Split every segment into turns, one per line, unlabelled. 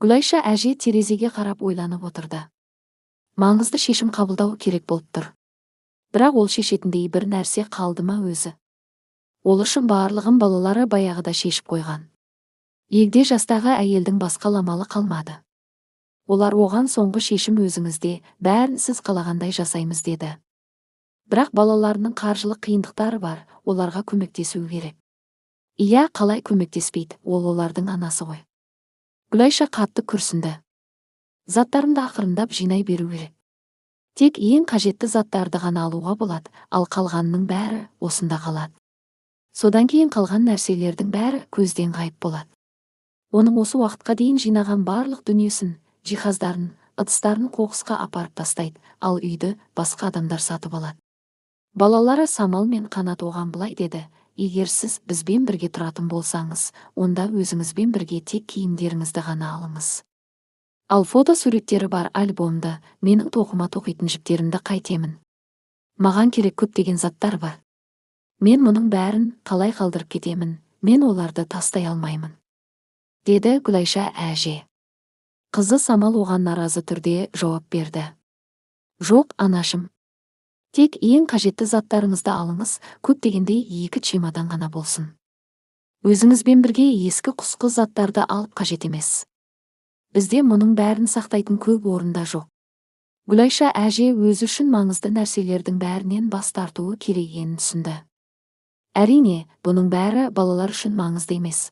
Гүлайша әже терезеге қарап ойланып отырды. Маңызды шешім қабылдау керек болып тұр. Бірақ ол шешетіндей бір нәрсе қалды ма өзі? Ол үшін барлығын балалары баяғыда шешіп қойған. Егде жастағы әйелдің басқа амалы қалмады. Олар оған соңғы шешім өзіңізде, бәрін сіз қалағандай жасаймыз деді. Бірақ балаларының қаржылық қиындықтары бар, оларға көмектесу керек. Иә, қалай көмектеспейді, ол олардың анасы ғой. Гүлайша қатты күрсінді. Заттарымды ақырындап жинай беру керек. Тек ең қажетті заттарды ғана алуға болады, ал қалғанының бәрі осында қалады. Содан кейін қалған нәрселердің бәрі көзден ғайып болады. Оның осы уақытқа дейін жинаған барлық дүниесін, жиһаздарын, ыдыстарын қоқысқа апарып тастайды, ал үйді басқа адамдар сатып алады. Балалары Самал мен Қанат оған былай деді: егер сіз бізбен бірге тұратын болсаңыз, онда өзіңізбен бірге тек киімдеріңізді ғана алыңыз. Ал фото суреттері бар альбомды, менің тоқыма тоқитын жіптерімді қайтемін. Маған керек көптеген заттар бар. Мен мұның бәрін қалай қалдырып кетемін, мен оларды тастай алмаймын, деді Гүлайша әже. Қызы Самал оған наразы түрде жауап берді. Жоқ, анашым. Тек ең қажетті заттарыңызды алыңыз, көп дегенде 2 чемодан ғана болсын. Өзіңізбен бірге ескі құсқы заттарды алып қажет емес. Бізде мұның бәрін сақтайтын көп орында жоқ. Гүлайша әже өзі үшін маңызды нәрселердің бәрінен бас тартуы керек екенін түсінді. Әрине, бұның бәрі балалар үшін маңызды емес.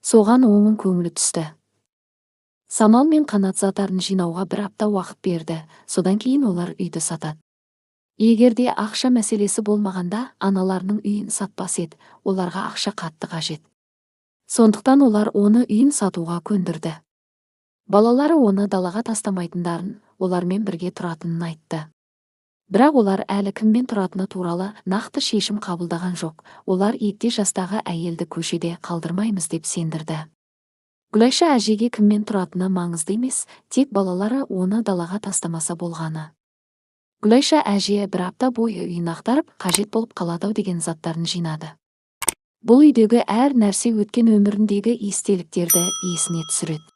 Соған оның көңілі түсті. Самал мен Қанат заттарын жинауға бір апта уақыт берді, содан кейін олар үйді сатады. Егер де ақша мәселесі болмағанда, аналарының үйін сатпас еді, оларға ақша қатты қажет. Сондықтан олар оны үйін сатуға көндірді. Балалары оны далаға тастамайтындарын, олармен бірге тұратынын айтты. Бірақ олар әлі кіммен тұратыны туралы нақты шешім қабылдаған жоқ. Олар егде жастағы әйелді көшеде қалдырмаймыз деп сендірді. Гүлайша әжеге кіммен тұратыны маңызды емес, тек балалары оны далаға тастамаса болғаны. Гүлайша әже бір апта бойы үйін ақтарып, қажет болып қалады-ау деген заттарын жинады. Бұл үйдегі әр нәрсе өткен өміріндегі естеліктерді есіне түсіреді.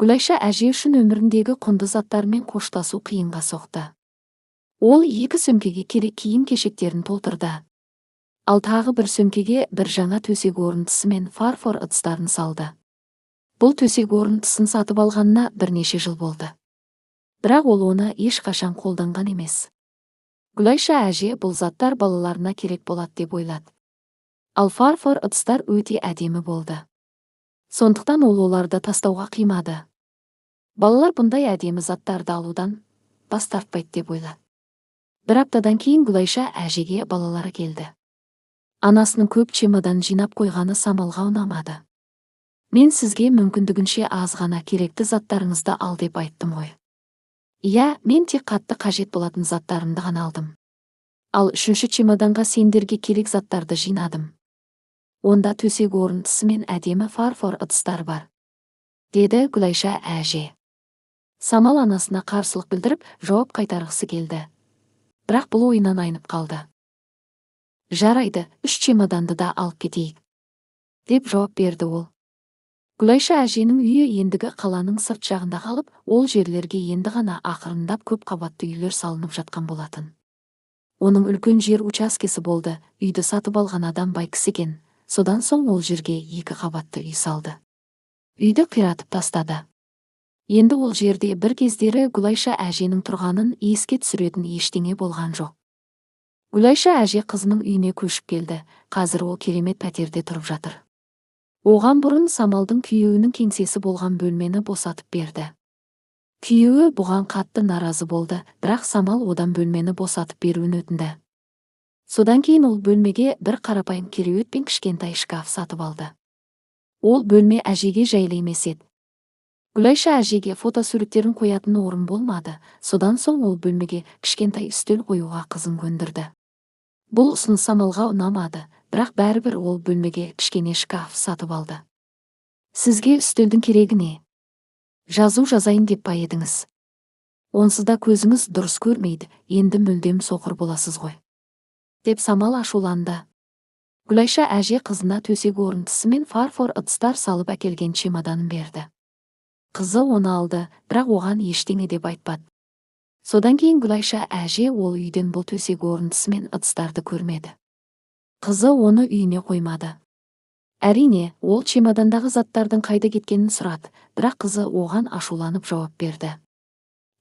Гүлайша әже үшін өміріндегі құнды заттармен қоштасу қиынға соқты. Ол 2 сөмкеге керек киім-кешектерін толтырды. Ал тағы бір сөмкеге бір жаңа төсек орынтысы мен фарфор ыдыстарын салды. Бұл төсек орынтысын сатып алғанына бірнеше жыл болды. Бірақ ол оны ешқашан қолданған емес. Гүлайша әже бұл заттар балаларына керек болады деп ойлады. Ал фарфор ыдыстар өте әдемі болды. Сондықтан ол оларды тастауға қимады. Балалар бұндай әдемі заттарды алудан бас тартпайды деп ойлады. Бір аптадан кейін Гүлайша әжеге балалары келді. Анасының көп чемодан жинап қойғаны Самалға ұнамады. Мен сізге мүмкіндігінше аз ғана керекті заттарыңызды ал деп айттым ғой. Иә, мен тек қатты қажет болатын заттарымды ғана алдым. Ал 3-ші чемоданға сендерге керек заттарды жинадым. Онда төсек орынтысы мен әдемі фарфор ыдыстар бар, деді Гүлайша әже. Самал анасына қарсылық білдіріп, жауап қайтарғысы келді. Бірақ бұл ойынан айнып қалды. Жарайды, 3 чемоданды да алып кетейік, деп жауап берді ол. Гүлайша әженің үйі ендігі қаланың сырт жағында қалып, ол жерлерге енді ғана ақырындап көп қабатты үйлер салынып жатқан болатын. Оның үлкен жер учаскесі болды, үйді сатып алған адам бай кісі екен. Содан соң ол жерге 2 қабатты үй салды. Үйді қиратып тастады. Енді ол жерде бір кездері Гүлайша әженің тұрғанын еске түсіретін ештеңе болған жоқ. Гүлайша әже қызының үйіне көшіп келді. Қазір ол керемет пәтерде тұрып жатыр. Оған бұрын Самалдың күйеуінің кеңсесі болған бөлмені босатып берді. Күйеуі бұған қатты наразы болды, бірақ Самал одан бөлмені босатып беруін өтінді. Содан кейін ол бөлмеге бір қарапайым кереует пен кішкентай шкаф сатып алды. Ол бөлме әжеге жайлы емес еді. Гүлайша әжеге фотосуреттерін қоятын орын болмады. Содан соң ол бөлмеге кішкентай үстел қоюға қызын көндірді. Бұл ұсыныс Самалға ұнамады, бірақ бәрібір ол бөлмеге кішкене шкаф сатып алды. Сізге үстелдің керегі не? Жазу жазайын деп па едіңіз? Онсыз да көзіңіз дұрыс көрмейді, енді мүлдем соқыр боласыз ғой, деп Самал ашуланды. Гүлайша әже қызына төсек орынтысы мен фарфор ыдыстар салып әкелген чемоданын берді. Қызы оны алды, бірақ оған ештеңе деп айтпады. Содан кейін Гүлайша әже ол үйден бұл төсек орындысы мен ыдыстарды көрмеді. Қызы оны үйіне қоймады. Әрине, ол чемодандағы заттардың қайда кеткенін сұрады, бірақ қызы оған ашуланып жауап берді.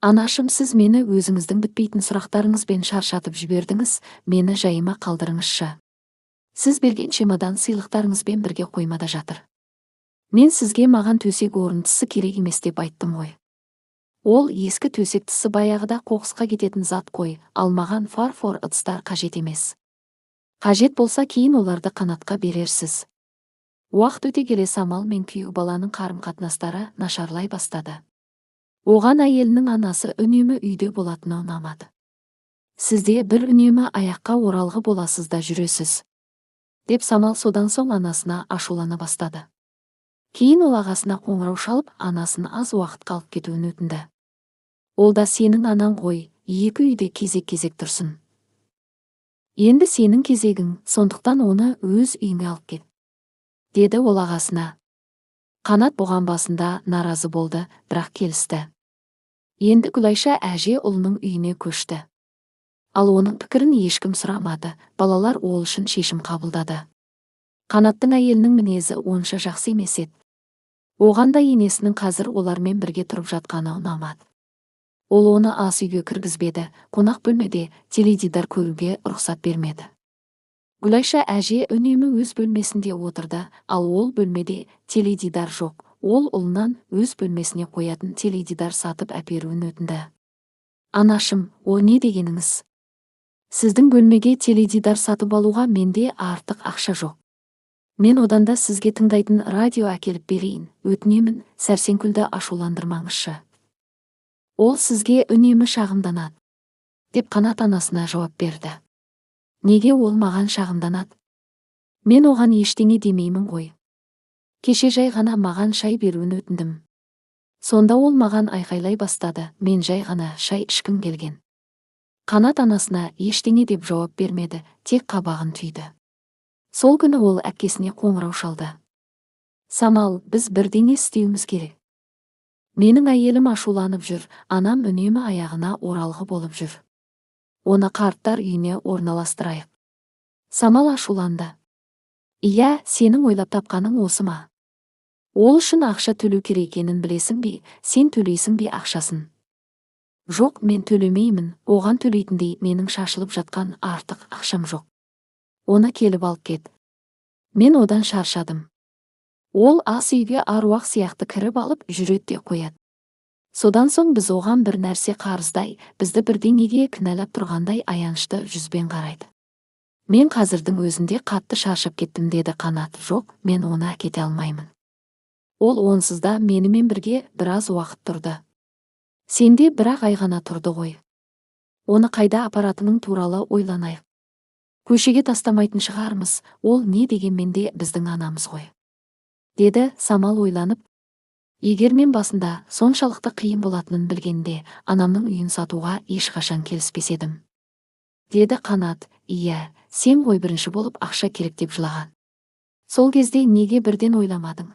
Анашым, сіз мені өзіңіздің бітпейтін сұрақтарыңызбен шаршатып жібердіңіз, мені жайыма қалдырыңызшы. Сіз берген чемодан сыйлықтарыңызбен бірге қоймада жатыр. Мен сізге маған төсек орындысы керек емес деп айттым ғой. Ол ескі төсек тысы баяғыда қоқысқа кететін зат қой, ал маған фарфор ыдыстар қажет емес. Қажет болса кейін оларды Қанатқа берерсіз. Уақыт өте келе Самал мен күйеу баланың қарым-қатынастары нашарлай бастады. Оған әйелінің анасы үнемі үйде болатыны ұнамады. Сізде бір үнемі аяққа оралғы боласыз да жүресіз, деп Самал содан соң анасына ашулана бастады. Кейін ол ағасына қоңырау шалып, анасын аз уақытқа алып кетуін өтінді. Ол да сенің анаң ғой, екі үйде кезек-кезек тұрсын. Енді сенің кезегің, сондықтан оны өз үйіңе алып кет, деді ол ағасына. Қанат бұған басында наразы болды, бірақ келісті. Енді Гүлайша әже ұлының үйіне көшті. Ал оның пікірін ешкім сұрамады, балалар ол үшін шешім қабылдады. Қанаттың әйелінің мінезі онша жақсы емес еді. Оған да енесінің қазір олармен бірге тұрып жатқаны ұнамады. Ол оны ас үйге кіргізбеді, қонақ бөлмеде теледидар көруге рұқсат бермеді. Гүлайша әже үнемі өз бөлмесінде отырды, ал ол бөлмеде теледидар жоқ. Ол ұлынан өз бөлмесіне қоятын теледидар сатып әперуін өтінді. Анашым, о не дегеніңіз? Сіздің бөлмеге теледидар сатып алуға менде артық ақша жоқ. Мен одан да сізге тыңдайтын радио әкеліп берейін, өтінемін, Сәрсенкүлді ашуландырмаңызшы. Ол сізге үнемі шағымданады, деп Қанат анасына жауап берді. Неге ол маған шағымданады? Мен оған ештеңе демеймін ғой. Кеше жай ғана маған шай беруін өтіндім. Сонда ол маған айқайлай бастады, мен жай ғана шай ішкім келген. Қанат анасына ештеңе деп жауап бермеді, тек қабағын түйді. Сол күні ол әпкесіне қоңырау шалды. Самал, біз бірдеңе істеуіміз керек. Менің әйелім ашуланып жүр, анам үнемі аяғына оралғы болып жүр. Оны қарттар үйіне орналастырайық. Самал ашуланды. Иә, сенің ойлап тапқаның осы ма? Ол үшін ақша төлеу керек екенін білесің бе, сен төлейсің бе ақшасын? Жоқ, мен төлемеймін, оған төлейтіндей менің шашылып жатқан артық ақшам жоқ. Оны келіп алып кет. Мен одан шаршадым. Ол ас үйге аруақ сияқты кіріп алып жүреді де қояды. Содан соң біз оған бір нәрсе қарыздай, бізді бірдеңеге кінәлап тұрғандай аянышты жүзбен қарайды. Мен қазірдің өзінде қатты шаршап кеттім, деді Қанат. Жоқ, мен оны әкете алмаймын. Ол онсыз да менімен бірге біраз уақыт тұрды. Сенде бір-ақ ай ғана тұрды ғой. Оны қайда апаратының туралы ойланайық. Көшеге тастамайтын шығармыз, ол не дегенмен де біздің анамыз ғой, деді Самал ойланып. Егер мен басында соншалықты қиын болатынын білгенде, анамның үйін сатуға ешқашан келіспес едім, деді Қанат. Иә, сен ғой бірінші болып ақша керек деп жылаған. Сол кезде неге бірден ойламадың?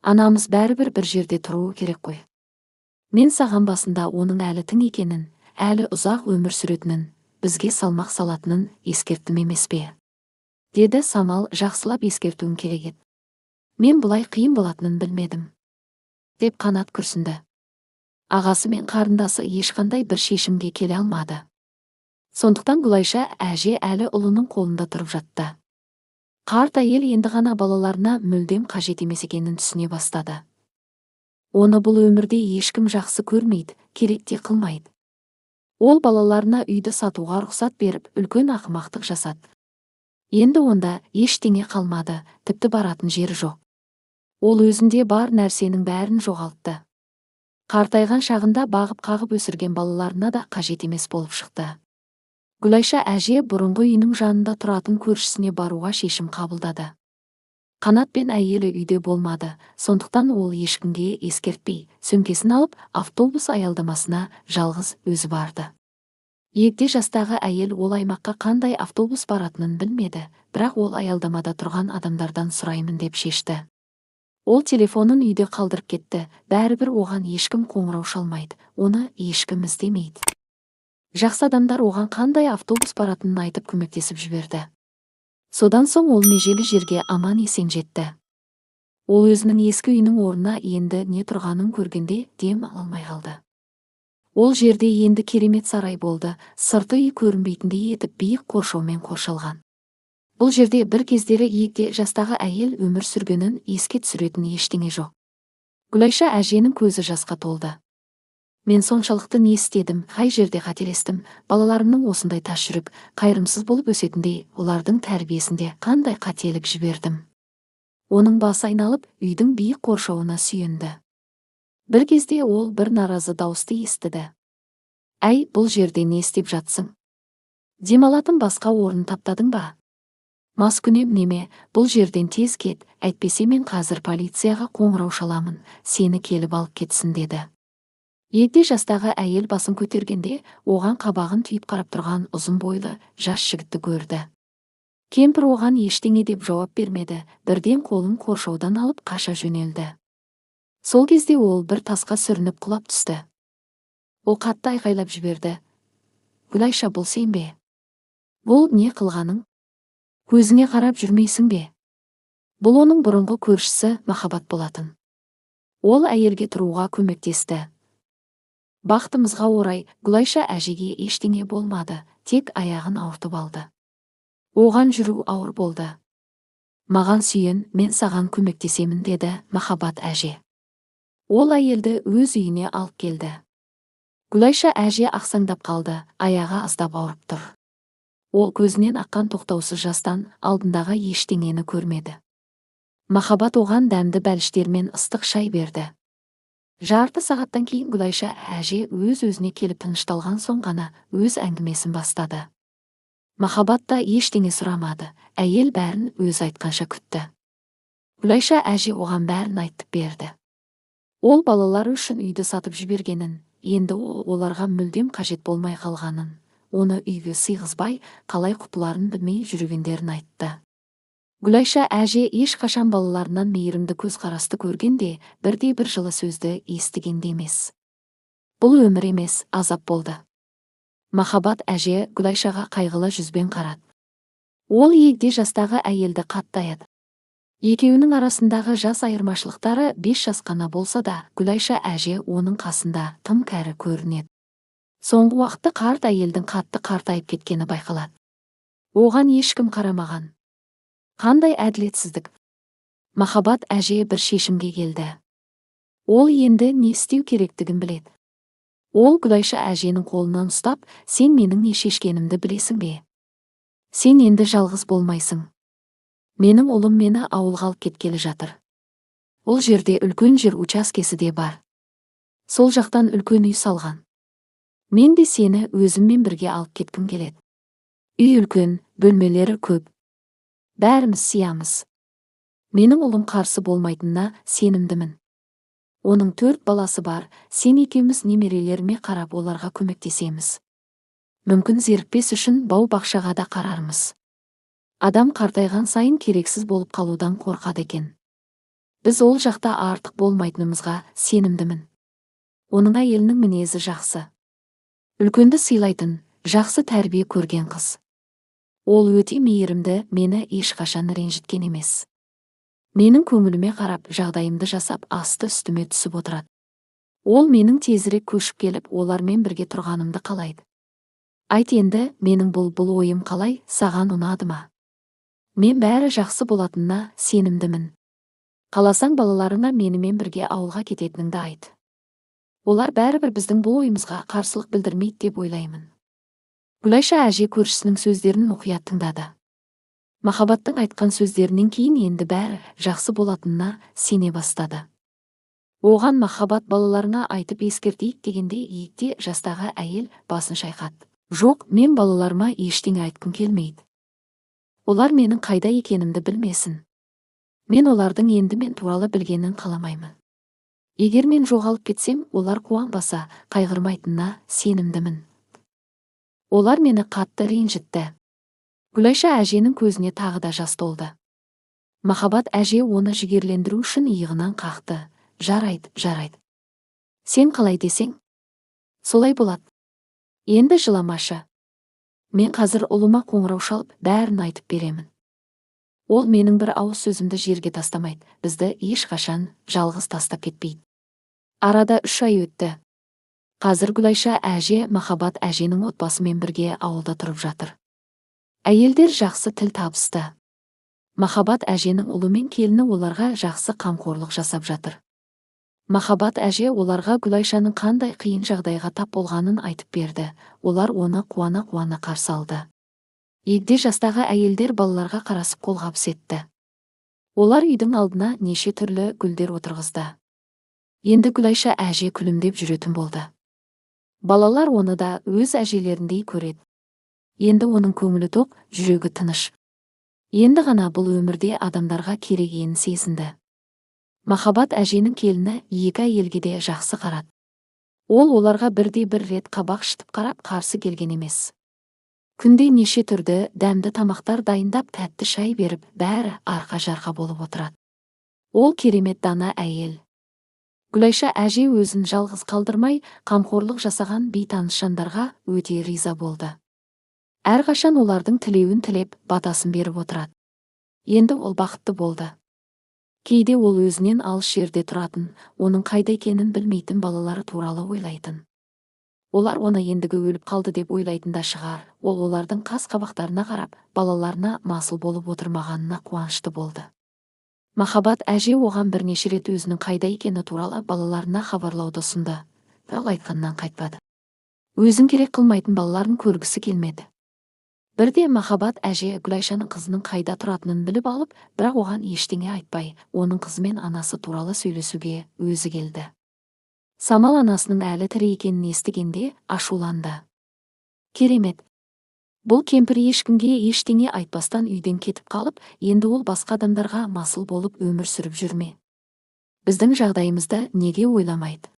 Анамыз бәрібір бір жерде тұруы керек қой. Мен саған басында оның әлі тың екенін, әлі ұзақ өмір сүретінін, бізге салмақ салатынын ескерттім емес пе? Деді Самал. Жақсылап ескертуім керек еді. Мен бұлай қиын болатынын білмедім, деп Қанат күрсінді. Ағасы мен қарындасы ешқандай бір шешімге келе алмады. Сондықтан Гүлайша әже әлі ұлының қолында тұрып жатты. Қарт әйел енді ғана балаларына мүлдем қажет емес екенін түсіне бастады. Оны бұл өмірде ешкім жақсы көрмейді, керек те қылмайды. Ол балаларына үйді сатуға рұқсат беріп, үлкен ақымақтық жасады. Енді онда ештеңе қалмады, тіпті баратын жері жоқ. Ол өзінде бар нәрсенің бәрін жоғалтты. Қартайған шағында бағып қағып өсірген балаларына да қажет емес болып шықты. Гүлайша әже бұрынғы үйінің жанында тұратын көршісіне баруға шешім қабылдады. Қанат пен әйелі үйде болмады, сондықтан ол ешкімге ескертпей, сөмкесін алып, автобус аялдамасына жалғыз өзі барды. Егде жастағы әйел ол аймаққа қандай автобус баратынын білмеді, бірақ ол аялдамада тұрған адамдардан сұраймын деп шешті. Ол телефонын үйде қалдырып кетті, бәрібір оған ешкім қоңырау шалмайды, оны ешкім іздемейді. Жақсы адамдар оған қандай автобус баратынын айтып көмектесіп жіберді. Содан соң ол межелі жерге аман-есен жетті. Ол өзінің ескі үйінің орнына енді не тұрғанын көргенде дем алмай қалды. Ол жерде енді керемет сарай болды, сырты үй көрінбейтіндей етіп биік қоршаумен қоршалған. Бұл жерде бір кездері егде жастағы әйел өмір сүргенін еске түсіретін ештеңе жоқ. Гүлайша әженің көзі жасқа толды. Мен соншалықты не істедім, қай жерде қателестім, балаларымның осындай тас жүрек, қайырымсыз болып өсетіндей, олардың тәрбиесінде қандай қателік жібердім. Оның басы айналып, үйдің биік қоршауына сүйенді. Бір кезде ол бір наразы дауысты естіді. Әй, бұл жерде не істеп жатсың? Демалатын басқа орын таптадың ба? Маскүнем неме, бұл жерден тез кет, әйтпесе мен қазір полицияға қоңырау шаламын, сені келіп алып кетсін деді. Егде жастағы әйел басын көтергенде, оған қабағын түйіп қарап тұрған ұзын бойлы жас жігітті көрді. Кемпір оған ештеңе деп жауап бермеді, бірден қолын қоршаудан алып қаша жөнелді. Сол кезде ол бір тасқа сүрініп құлап түсті. Ол қатты айқайлап жіберді. Гүлайша, бұл сен бе? Бұл не қылғаның? Көзіңе қарап жүрмейсің бе? Бұл оның бұрынғы көршісі Махаббат болатын. Ол әйелге тұруға көмектесті. Бақытымызға орай, Гүлайша әжеге ештеңе болмады, тек аяғын ауыртып алды. Оған жүру ауыр болды. Маған сүйен, мен саған көмектесемін деді Махаббат әже. Ол әйелді өз үйіне алып келді. Гүлайша әже ақсаңдап қалды, аяғы аздап ауырып тұр. Ол көзінен аққан тоқтаусыз жастан алдындағы ештеңені көрмеді. Махаббат оған дәмді бәліштермен ыстық шай берді. Жарты сағаттан кейін Гүлайша әже өз-өзіне келіп тынышталған соң ғана өз әңгімесін бастады. Махаббат та ештеңе сұрамады, әйел бәрін өзі айтқанша күтті. Гүлайша әже оған бәрін айтып берді. Ол балалары үшін үйді сатып жібергенін, енді ол оларға мүлдем қажет болмай қалғанын, оны үйге сыйғызбай, қалай құтыларын білмей жүргендерін айтты. Гүлайша әже ешқашан балаларынан мейірімді көзқарасты көргенде, бірде бір жылы сөзді естігенде емес. Бұл өмір емес, азап болды. Махаббат әже Гүлайшаға қайғылы жүзбен қарады. Ол егде жастағы әйелді қатты аяды. Екеуінің арасындағы жас айырмашылықтары 5 жас қана болса да, Гүлайша әже оның қасында тым кәрі көрінеді. Соңғы уақытта қарт әйелдің қатты қартайып кеткені байқалады. Оған ешкім қарамаған. Қандай әділетсіздік. Махаббат әже бір шешімге келді. Ол енді не істеу керектігін біледі. Ол Гүлайша әженің қолынан ұстап, сен менің не шешкенімді білесің бе? Сен енді жалғыз болмайсың. Менің ұлым мені ауылға алып кеткелі жатыр. Ол жерде үлкен жер учаскесі де бар. Сол жақтан үлкен үй салған. Мен де сені өзіммен бірге алып кеткім келеді. Үй үлкен, бөлмелері көп. Бәріміз сиямыз. Менің ұлым қарсы болмайтынына сенімдімін. Оның 4 баласы бар, сен екеуміз немерелеріме қарап оларға көмектесеміз. Мүмкін зерікпес үшін бау-бақшаға да қарармыз. Адам қартайған сайын керексіз болып қалудан қорқады екен. Біз ол жақта артық болмайтынымызға сенімдімін. Оның әйелінің мінезі жақсы. Үлкенді сыйлайтын, жақсы тәрбие көрген қыз. Ол өте мейірімді, мені ешқашан ренжіткен емес. Менің көңіліме қарап, жағдайымды жасап, асты үстіме түсіп отырады. Ол менің тезірек көшіп келіп, олармен бірге тұрғанымды қалайды. Айт енді, менің бұл ойым қалай, саған ұнады ма? Мен бәрі жақсы болатынына сенімдімін. Қаласаң балаларыңа менімен бірге ауылға кететініңді айт. Олар бәрібір біздің бұл ойымызға қарсылық білдірмейді деп ойлаймын. Гүлайша әже көршісінің сөздерін мұқият тыңдады. Махаббаттың айтқан сөздерінен кейін енді бәрі жақсы болатынына сене бастады. Оған Махаббат балаларына айтып ескертейік дегенде егде жастағы әйел басын шайқады. Жоқ, мен балаларыма ештеңе айтқым келмейді. Олар менің қайда екенімді білмесін. Мен олардың енді мен туралы білгенін қаламаймын. Егер мен жоғалып кетсем, олар қуанбаса, қайғырмайтынына сенімдімін. Олар мені қатты ренжітті. Гүлайша әженің көзіне тағы да жас толды. Махаббат әже оны жігерлендіру үшін иығынан қақты. Жарайды, жарайды. Сен қалай десең, солай болады. Енді жыламашы. Мен қазір ұлыма қоңырау шалып, бәрін айтып беремін. Ол менің бір ауыз сөзімді жерге тастамайды, бізді ешқашан жалғыз тастап кетпейді. Арада 3 ай өтті. Қазір Гүлайша әже Махаббат әженің отбасымен бірге ауылда тұрып жатыр. Әйелдер жақсы тіл табысты. Махаббат әженің ұлы мен келіні оларға жақсы қамқорлық жасап жатыр. Махаббат әже оларға Гүлайшаның қандай қиын жағдайға тап болғанын айтып берді. Олар оны қуана-қуана қарсы алды. Егде жастағы әйелдер балаларға қарасып қолғабыс етті. Олар үйдің алдына неше түрлі гүлдер отырғызды. Енді Гүлайша әже күлімдеп жүретін болды. Балалар оны да өз әжелеріндей көреді. Енді оның көңілі тоқ, жүрегі тыныш. Енді ғана бұл өмірде адамдарға керек екенін сезінді. Махаббат әженің келіні екі әйелге де жақсы қарады. Ол оларға бірде бір рет қабақ шытып қарап қарсы келген емес. Күнде неше түрді дәмді тамақтар дайындап, тәтті шай беріп, бәрі арқа-жарқа болып отырады. Ол керемет дана әйел. Гүлайша әже өзін жалғыз қалдырмай, қамқорлық жасаған бейтаныс жандарға өте риза болды. Әрқашан олардың тілеуін тілеп, батасын беріп отырады. Енді ол бақытты болды. Кейде ол өзінен алыс жерде тұратын, оның қайда екенін білмейтін балалары туралы ойлайтын. Олар оны ендігі өліп қалды деп ойлайтын да шығар. Ол олардың қас қабақтарына қарап, балаларына масыл болып отырмағанына қуанышты болды. Махаббат әже оған бірнеше рет өзінің қайда екені туралы балаларына хабарлауды ұсынды. Бірақ айтқаннан қайтпады. Өзін керек қылмайтын балаларын көргісі келмеді. Бірде Махаббат әже Гүлайшаның қызының қайда тұратынын біліп алып, бірақ оған ештеңе айтпай, оның қызымен анасы туралы сөйлесуге өзі келді. Самал анасының әлі тірі екенін естігенде ашуланды. Керемет. Бұл кемпір ешкімге ештеңе айтпастан үйден кетіп қалып, енді ол басқа адамдарға масыл болып өмір сүріп жүрме. Біздің жағдайымызды неге ойламайды?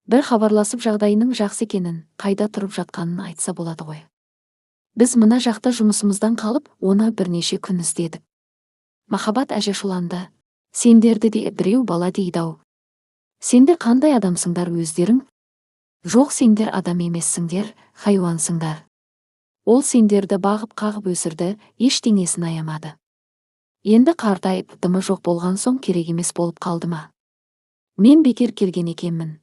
Бір хабарласып жағдайының жақсы екенін, қайда тұрып жатқанын айтса болады ғой. Біз мына жақта жұмысымыздан қалып, оны бірнеше күн іздедік. Махаббат әже ашуланды. Сендерді де біреу бала дейді-ау. Сендер қандай адамсыңдар өздерің? Жоқ, сендер адам емессіңдер, хайуансыңдар. Ол сендерді бағып қағып өсірді, ештеңесін аямады. Енді қартайып, дымы жоқ болған соң керек емес болып қалды ма? Мен бекер келген екенмін.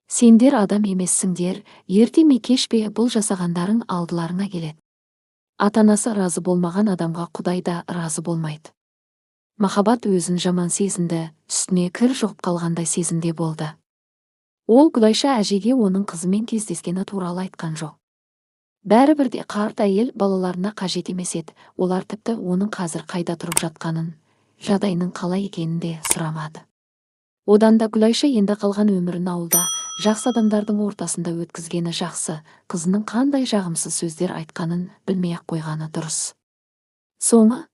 Сендер адам емессіңдер, ерте ме кеш пе бұл жасағандарың алдыларыңа келеді. Ата-анасы разы болмаған адамға Құдай да разы болмайды. Махаббат өзін жаман сезінді, үстіне кір жұғып қалғандай сезімде болды. Ол Гүлайша әжеге оның қызымен кездескені туралы айтқан жоқ. Бәрібір де қарт әйел балаларына қажет емес еді, олар тіпті оның қазір қайда тұрып жатқанын, жағдайының қалай екенін де сұрамады. Одан да Гүлайша енді қалған өмірін ауылда, жақсы адамдардың ортасында өткізгені жақсы, қызының қандай жағымсыз сөздер айтқанын білмей-ақ қойғаны дұрыс. Соңы.